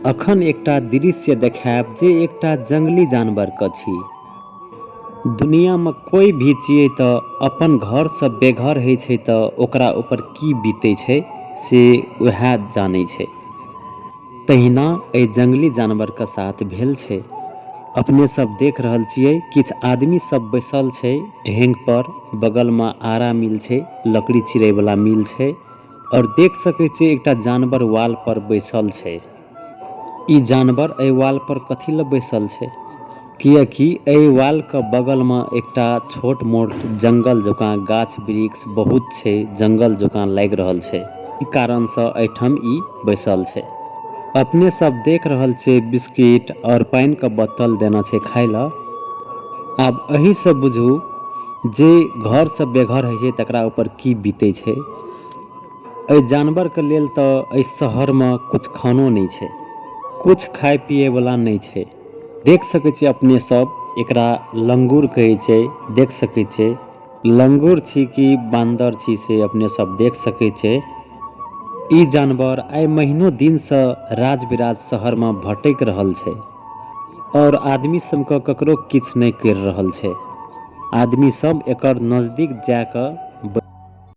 अखन एकटा दृश्य देखायब जे एकटा जंगली जानवर के छी। दुनिया में कोई भी चियै त अपन घर से बेघर होय छै त ओकरा ऊपर की बीते छै से वएह जाने छै। तहिना एहि जंगली जानवर के साथ भेल छै। अपने सब देख रहल छियै किछ आदमी सब बैसल छै ढेंग पर, बगल में आरा मिल छै, लकड़ी चिरे वाला मिल छै और देख सके छिये एकटा जानवर वाल पर बैसल छै। ई जानवर एहि वाल पर कथी ले बैसल छै? कियाकि एहि वाल के बगल में एकटा छोट-मोट जंगल जका गाछ-वृक्ष बहुत छै, जंगल जका लाग रहल छै। ई कारण से एठाम ई बैसल छै। अपने सब देख रहल छिये बिस्किट और पानी के बोतल देना छै खाय ला। आब एही से बुझू जे घर से बेघर होय छै तकरा ऊपर की बीते छै। एहि जानवर के लेल त एहि शहर में कुछ खानो नहीं छै, कुछ खाय पिए वाला नहीं छै। देख सके छिये अपने सब एकरा लंगूर कहे छै, देख सके छिये लंगूर छी कि बांदर छी से अपने सब देख सके छिये। ई जानवर आइ महीनों दिन से राजविराज शहर में भटक रहल छै और आदमी सब के ककरो किछ नहीं कर रहल छै। आदमी सब एकर नजदीक जाय के